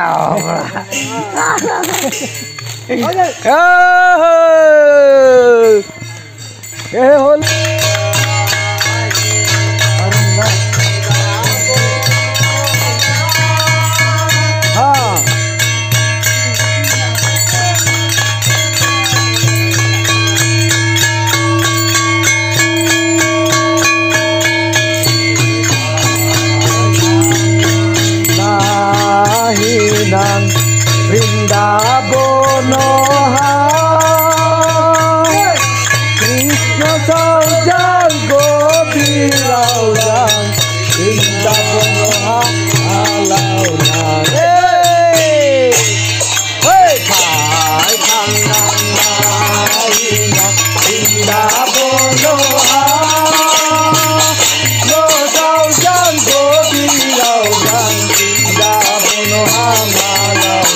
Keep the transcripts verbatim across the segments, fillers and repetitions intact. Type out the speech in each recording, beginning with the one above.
Ayo. Oh. Eh, hol. Ha. Nahi nang Vrindavan ha, Krishna saujan Gopi laujan, Vrindavan ha alaunan. Hey! Hey, phai phang nang nai na, Vrindavan ha. Lo saujan Gopi laujan, Vrindavan ha alaunan.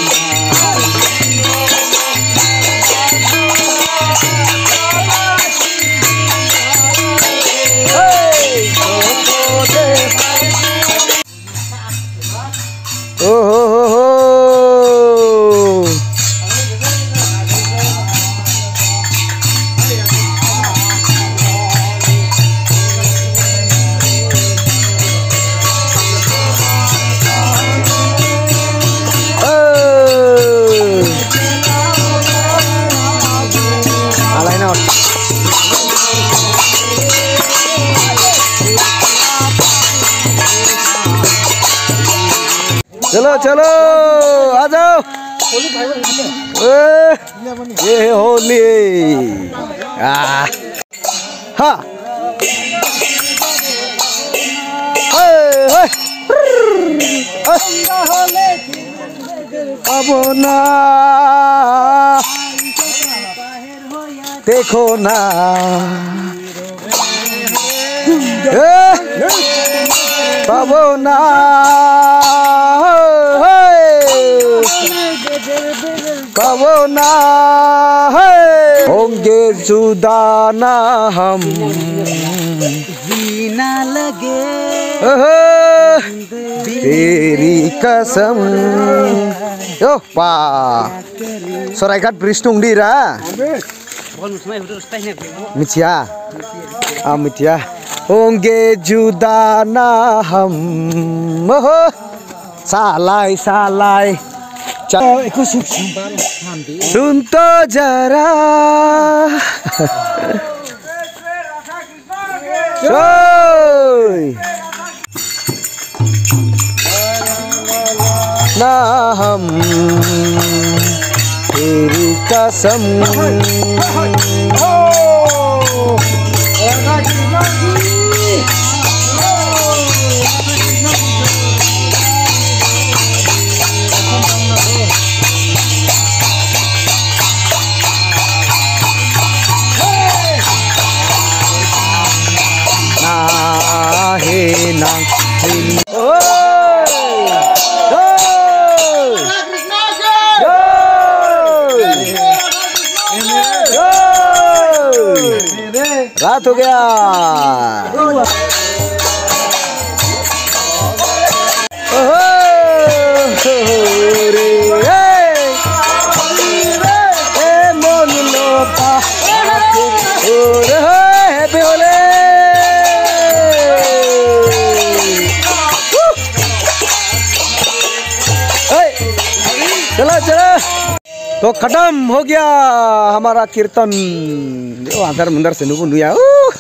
Hey, Gopi. Oh, ho, ho, ho. Oh. Alai not. Chalo, chalo, aa jao. ए, ये है होली। आ। हाँ। हे, हे। अब ना। देखो ना। ए, पाबो ना। हे। पाबो ना। हे। होंगे जुदा ना हम। जीना लगे। ओहो। तेरी कसम। Yo, pa. Shoraikat bridge tung dira. Michia. Ah, michia. Hoonge juda na hum. Oho. Salai, salai. Cha- Sun to jara. Choi. Na hum teri kasam. Na he nang. Oi! Oi! Oi! Oi! रात हो गया। ओहो, रे, हे। ए, मन लोका। ओरे, हे, happy होली। हे, चलो, चलो। तो खत्म हो गया हमारा कीर्तन। यो, अंदर मंदर से नुबु नुया। ओह।